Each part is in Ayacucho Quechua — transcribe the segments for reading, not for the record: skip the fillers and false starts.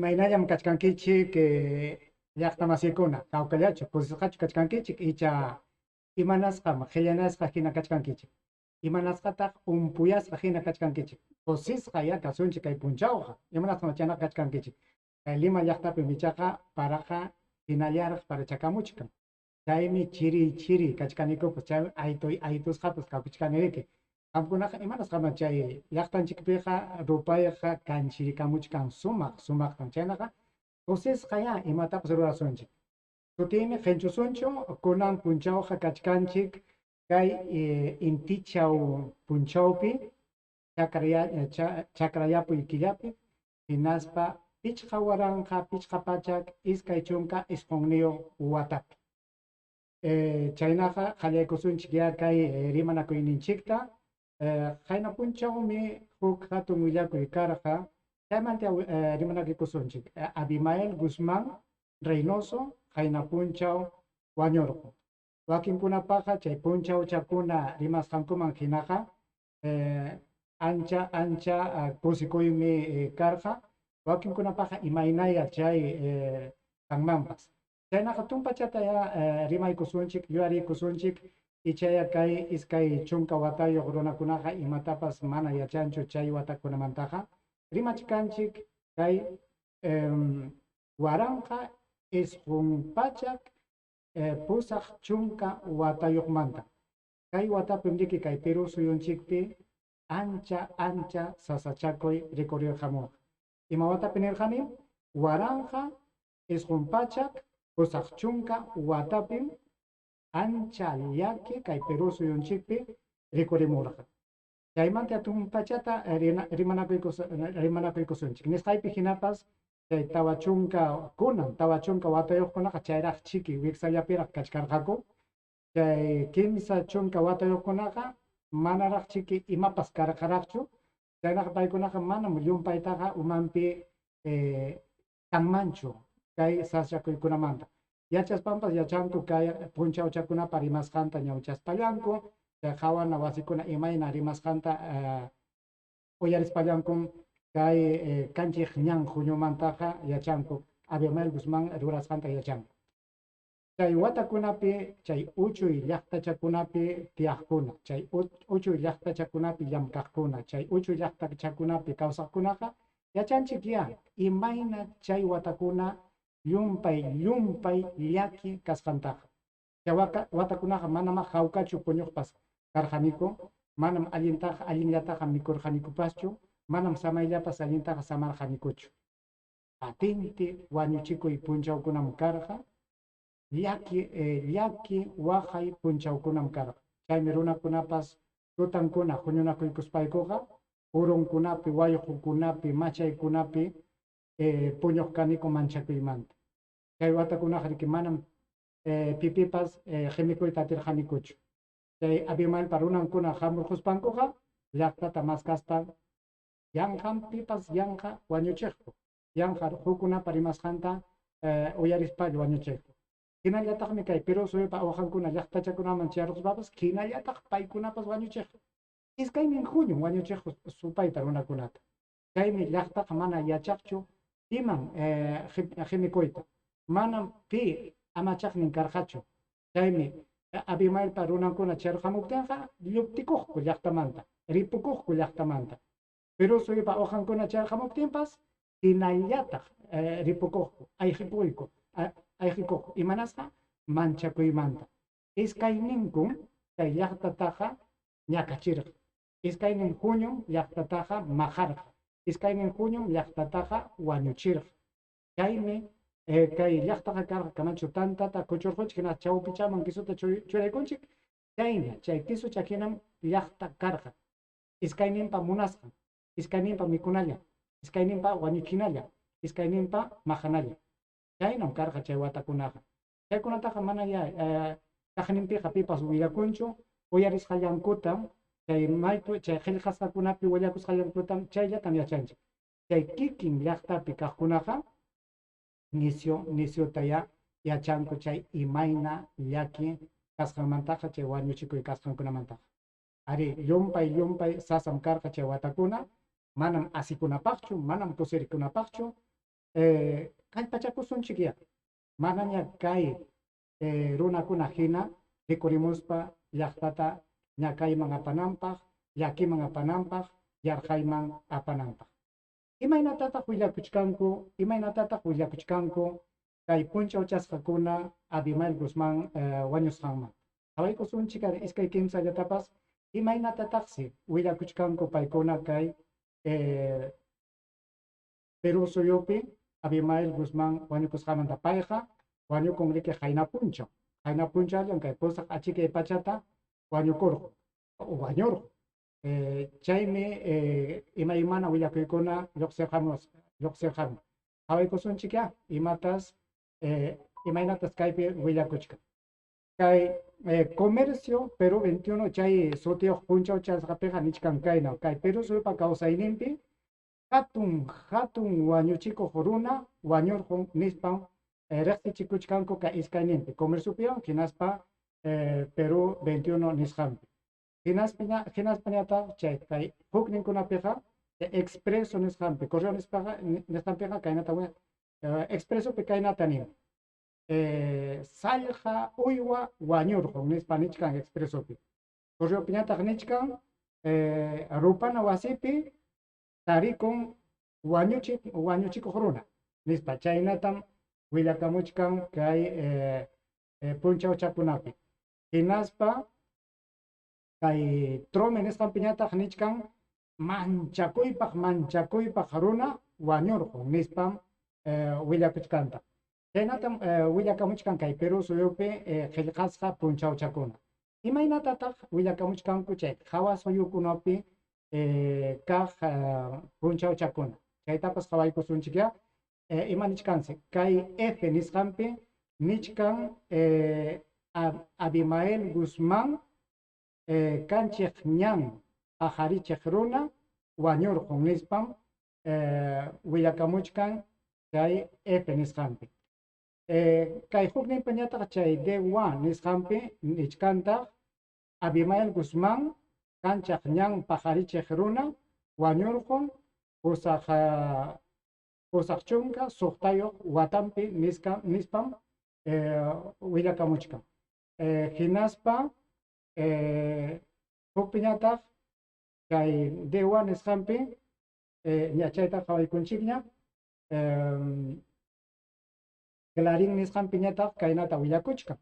Imaynallam kachkankichik llaqta masikuna, hawkallachu, kusisqachu kachkankichik icha imanasqam qillanasqa hina kachkankichik? Imanasqataq umpuyasqa hina kachkankichik? Kusisqa ya kasunchik kay punchawqa. Imanasqam chaynaqa kachkankichik? Kay Lima llaqtapim ichaqa paraqa hinallaraq parachakamuchkan. Chaymi chiriy chiriy kachkanikupas, chaymi aytuy aytusqapas kakuchkaniriki. Qamkunaqa imanasqam chay llaqtanchikpiqa rupayqa kanchirikamuchkan sumaq sumaqtam. Chaynaqa kusisqayá imatapas rurasunchik. Sutiymi Qinchusunchu, kunan punchawqa kachkanchik kay intichaw punchawpi chakrayapuy killapi hinaspa 5529 watapi. Chaynaqa qallaykusunchik ya kay rimanakuyninchikta. Qayna punchawmi huk hatun willakuy karqa, chaymanta rimanakuykusunchik. Abimael Guzmán Reynoso qayna punchaw wañurqun. Wakinkunapaqqa chay punchawchakuna rimasqankuman hinaqa ancha ancha kusikuymi karqa, wakinkunapaqqa imaynaya chay kanmanpas. Chaynaqa tumpachatayá rimaykusunchik, yuyariykusunchik, ichaya kay 20 watayuq runakunaqa imatapas mana yachanchu chay watakunamantaqa. Rimachkanchik kay 1980 watayuqmanta. Kay watapim riki kay Perú suyunchikpi ancha ancha sasachakuy rikurirqamurqa. Ima watapi nirqani? 1980 watapim ancha llaki kay Perú suyunchikpi rikurimurqa. Chaymanta tumpachata rimanakuykusunchik. Nisqaypi hinapas chay 40 kunan 40 watayuqkunaqa chayraq chiki wiksallapiraq kachkarqaku. Chay 30 watayuqkunaqa manaraq chiki imapas karqaraqchu. Chaynaqa paykunaqa manam llumpaytaqa umanpi kanmanchu kay sasachakuykunamanta. Yachaspanpas yachanku kay punchawchakunapa rimasqanta ñawchaspallanku, chay qawana wasikuna imayna rimasqanta uyarispallankum kay kanchiq ñan huñumantaqa yachanku, Abimael Guzmán rurasqanta yachanku. Chay watakunapi, chay uchuy llaqtachakunapi tiyaqkuna, chay uchuy llaqtachakunapi llamkaqkuna, chay uchuy llaqtachakunapi kawsaqkunaqa yachanchikyá imayna chay watakuna llumpay llumpay llaki kasqantaqa. Chay watakunaqa manamá hawkachu puñuqpas karqaniku, manam allintaqa allinllataqa mikurqanikupaschu, manam samayllapas allintaqa samarqanikuchu. Patinti wañuchikuy punchawkunam karqa, llaki llaki waqay punchawkunam karqa. Chaymi runakunapas tutankuna huñunakuykuspaykuqa purunkunapi, wayqukunapi, machaykunapi puñuq kaniku manchakuymanta. Chay watakunaqa riki manam pipipas qimikuyta atirqanikuchu. Chay Abimaelpa runankuna hamurquspankuqa llaqtata maskaspa yanqam pipas yanqa wañuchiqku, yanqa hukkunapa rimasqanta uyarispalla wañuchiqku. Hinallataqmi kay Perú suyupa awqankuna llaqtachakunaman chayarquspapas hinallataq paykunapas wañuchiqku. Iskaynin huñum wañuchiqku supayta runakunata. Chaymi llaqtaqa mana yachaqchu piman qimikuyta. Manam pi amachaqnin karqachu. Chaymi Abimaelpa runankuna chayarqamuptinqa lluptikuqku llaqtamanta, ripukuqku llaqtamanta. Perú suyupa awqankuna chayarqamuptinpas hinallataq ripukuqku, ayqipuyku, ayqikuqku. Imanasqa? Manchakuymanta. Iskayninkum chay llaqtataqa ñakachirqa. Iskaynin huñum llaqtataqa maqarqa. Iskaynin huñum llaqtataqa wañuchirqa. Chaymi kay llaqtaqa karqa kamachu tantata kuchurqunchik hina chawpichaman quisota churaykunchik, chayna chay quisucha hinam llaqta karqa. Iskayninpa munasqan, iskayninpa mikunallan, iskayninpa wañuchinallan, iskayninpa maqanallan. Chaynam karqa chay watakunaqa. Chaykunataqa manayá kaqninpiqa pipas willakunchu, uyarisqallankutam chay maytu chay qillqasqakunapi willakusqallankutam chayllatam yachanchik. Chay kikin llaqtapi kaqkunaqa nisyu nisyutayá yachanku chay imayna llaki kasqanmantaqa, chay wañuchikuy kasqankunamantaqa. Arí, llumpay llumpay sasam karqa chay watakuna, manam asikunapaqchu, manam kusirikunapaqchu. Kallpachakusunchikyá manaña kay runakuna hina rikurimuspa llaqtata ñakayman apananpaq, llakiman apananpaq, yarqayman apananpaq. Imaynatataq willakuchkanku, imaynatataq willakuchkanku kay punchawchasqakuna Abimael Guzmán wañusqanmanta? Qhawaykusunchik ari iskay kimsallatapas imaynatataqsi willakuchkanku paykuna kay Perú suyupi Abimael Guzmán wañukusqanmanta. Payqa wañukun riki qayna punchaw. Qayna punchawllam kay pusaq achikay pachata wañukurqun o wañurqun. Chaymi imaymana willakuykuna lluqsirqamun. Qhawaykusunchikyá imatas imaynatas kaypi willakuchkan. Kay Comercio Perú 21 chay sutiyuq punchawchasqapiqa nichkan kayna, kay Perú suyupa kawsayninpi hatun hatun wañuchikuq runa wañurqun nispam riqsichikuchkanku kay iskayninpi, Comerciopiwan hinaspa Perú 21 nisqanpi. Hinaspañataq chay kay hukninkunapiqa Expreso nisqanpi, Correo nispaqa nisqanpiqa kaynata Expresopi kaynata nin. Sallqa uywa wañurqun nispa nichkan Expresopi. Correopiñataq nichkan rupana wasipi tarikun wañuchikuq runa nispa. Chaynatam willakamuchkan kay punchawchakunapi. Hinaspa kay Trome nisqanpiñataq nichkan manchakuypaq manchakuypaq runa wañurqun nispam willakuchkanta. Chaynatam willakamuchkan kay Perú suyupi qillqasqa punchawchakuna. Imaynatataq willakamuchkanku chay hawa suyukunapi kaq punchawchakuna? Chaytapas qhawaykusunchikyá. Ima nichkansi? Kay F nisqanpi nichkan Abimael Guzmán kanchiq ñan paqarichiq runa wañurqun nispam willakamuchkan chay F nisqanpi. Kay hukninpiñataq chay D1 nisqanpi nichkantaq Abimael Guzmán kanchaq ñan paqarichiq runa wañurqun 86 watanpi nispam willakamuchkan. Hinaspa hukpiñataq kay D1 nisqanpi ña chayta qhawaykunchikña Clarín nisqanpiñataq kaynata willakuchkan.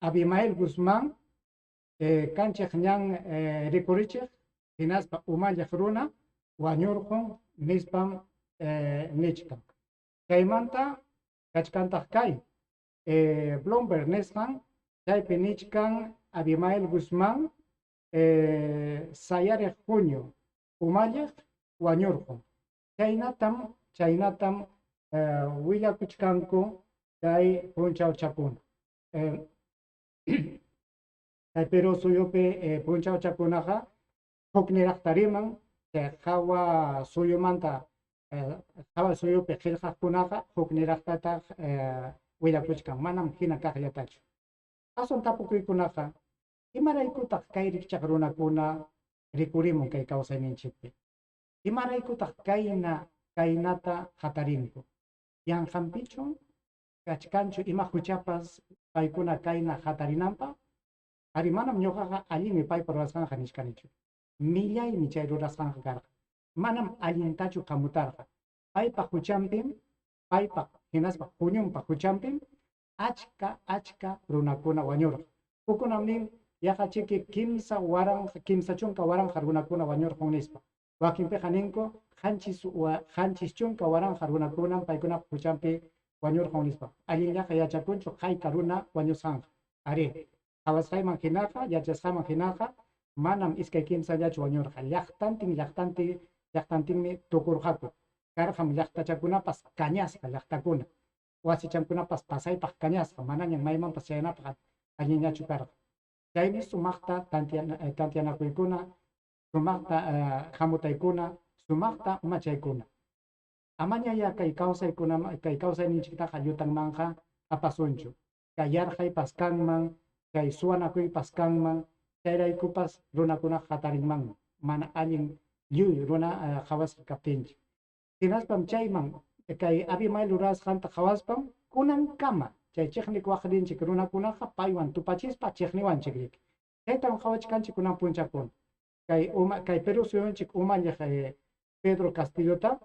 Abimael Guzmán kanchiq ñan rikurichiq hinaspa umalliq runa wañurqun nispam nichkan. Chaymanta kachkantaq kay Bloomberg nisqan chaypi nichkan Abimael Guzmán sayariq huñu umalliq wañurqun. Chaynatam willakuchkanku kay punchawchakuna. Kay Perú suyupi punchawchakunaqa hukniraqta riman, chay hawa suyumanta hawa suyupi qillqaqkunaqa hukniraqtataq willakuchkan, manam hina kaqllatachu. Aswan tapukuykunaqa imaraykutaq kay rikchaq runakuna rikurimun kay kawsayninchikpi? Imaraykutaq kaynata hatarinku? Yanqanpichu kachkanchu ima huchapas paykuna kayna hatarinanpaq? Ari manam ñuqaqa allinmi paypa rurasqanqa nichkanichu. Millaymi chay rurasqanqa karqa. Manam allintachu hamutarqa. Paypa huchanpim, paypa hinaspa huñunpa huchanpim achka achka runakuna wañurqa. Hukkunam nin yaqachiki 30,000 runakuna wañurqun nispa. Wakinpiqa ninku 70,000 runakunam paykunapa huchanpi wañurqun nispa. Allinllaqa yachakunchu hayka runa wañusqanqa. Ari, qhawasqayman hinaqa, yachasqayman hinaqa manam iskay kimsallachu wañurqa. Llaqtantinmi tukurqaku. Karqam llaqtachakunapas kañasqa llaqtakuna. Wasichankunapas pasaypaq kañasqa, manañam maymanpas chayanapaq allinllachu karqa. Chaymi sumaqta tantianakuykuna, sumaqta hamutaykuna, sumaqta umachaykuna. Amañaya kay kawsaykuna, kay kawsayninchiktaqa llutanmanqa apasunchu. Kay yarqaypas kanman, kay suwanakuypas kanman, chayraykupas runakunaqa hatarinmanmi, mana allin lliw runa qhawasqa kaptinchik. Hinaspam chayman kay Abimael rurasqanta qhawaspam kunankama chay chiqnikuwaqninchik runakunaqa paywan tupachispa chiqniwanchik riki. Chaytam qhawachkanchik kunan punchakuna. Kay uma kay Perú suyunchik umalliq Pedro Castillota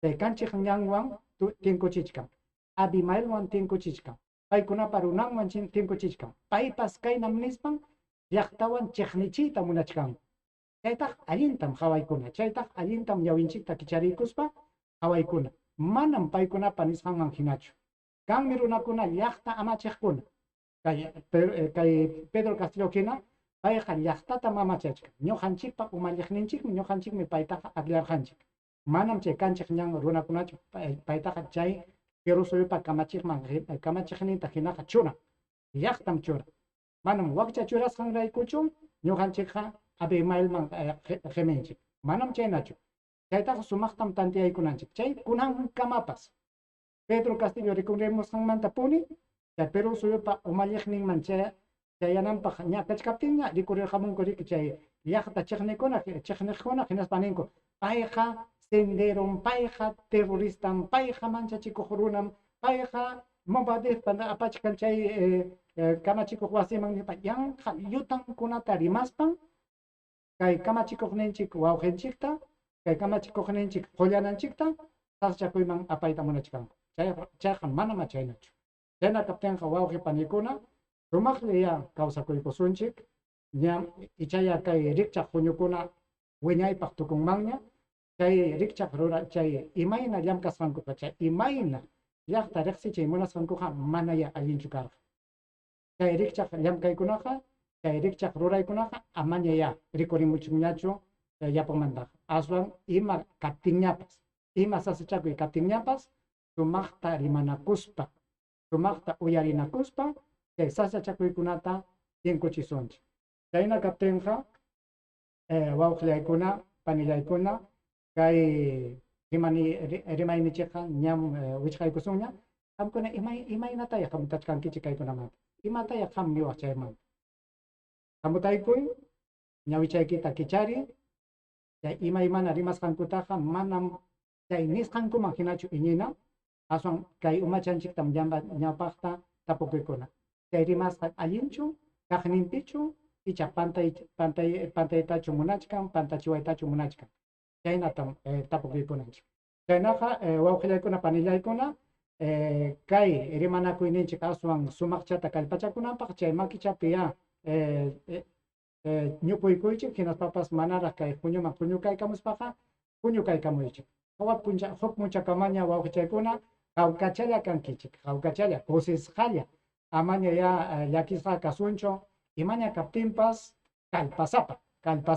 chay kanchik ñanwan tinkuchichkan, Abimaelwan tinkuchichkan, paykunapa runanwan tinkuchichkan. Paypas kaynam nispan llaqtawan chiqnichiyta munachkanku. Chaytaq allintam qhawaykuna, chaytaq allintam ñawinchikta kichariykuspa qhawaykuna. Manam paykunapa nisqanman hinachu. Kanmi runakuna llaqta amachiqkuna. Kay Pedro Castillo hina payqa llaqtata mamachachkan. Ñuqanchikpa umalliqninchikmi, ñuqanchikmi paytaqa akllarqanchik. Manam chay kanchik ñan runakunachu paytaqa chay Perú suyupa kamachiqman kamachiqninta hinaqa churan. Llaqtam churan. Manam wakcha churasqanraykuchu ñuqanchikqa Abimaelman qiminchik. Manam chaynachu. Chaytaqa sumaqtam tantiyaykunanchik. Chay kunankamapas Pedro Castillo rikurimusqanmantapuni chay Perú suyupa umalliqninman chayananpaq ña kachkaptinña rikurirqamunku riki chay llaqta chiqnikuna chiqniqkuna hinaspa ninku payqa senderom, payqa terroristam, payqa manchachikuq runam, payqa Movadefpa apachkan chay kamachikuq wasiman nispa yanqa llutankunata rimaspan kay kamachikuqninchik wawqinchikta, kay kamachikuqninchik qullananchikta sasachakuyman apayta munachkanku. Chayqa manam chaynachu. Chayna kaptinqa wawqi panikuna sumaqlla kawsakuykusunchik, ña ichaya kay rikchaq huñukuna wiñaypaq tukunmanña, chay rikchaq rura chay imayna llamkasqankuqa, chay imayna llaqta riqsichay munasqankuqa manaya allinchu karqa. Chay rikchaq llamkaykunaqa, chay rikchaq ruraykunaqa amañaya rikurimuchunñachu yapamantaqa. Aswan ima kaptinñapas, ima sasachakuy kaptinñapas sumaqta rimanakuspa, sumaqta uyarinakuspa chay sasachakuykunata tinkuchisunchik. Chayna kaptinqa wawqillaykuna, panillaykuna kay rimaynichikqa ñam wichqaykusunña. Qamkuna imaynataya hamutachkankichik kaykunamanta? Imataya qam niwaq chaymanta? Hamutaykuy, ñawichaykita kichari, chay imaymana rimasqankutaqa manam chay nisqankuman hinachu iñina, aswan kay umachanchiktam ñawpaqta tapukuykuna. Chay rimasqan allinchu, kaqninpichu, icha pantaytachu munachkan, pantachiwaytachu munachkan. Chaynatam tapukuykunanchik. Chaynaqa wawqillaykuna, panillaykuna, kay rimanakuyninchik aswan sumaqchata kallpachakunanpaq chay makichapi ya ñupuykuychik, hinaspapas manaraq kay huñuman huñukaykamuspaqa huñukaykamuychik. Huk punchakamaña wawqichaykuna hawkachalla kankichik, hawkachalla, kusisqalla, amaña ya llakisqa kasunchu, imaña kaptinpas kallpasapa, kallpasapa.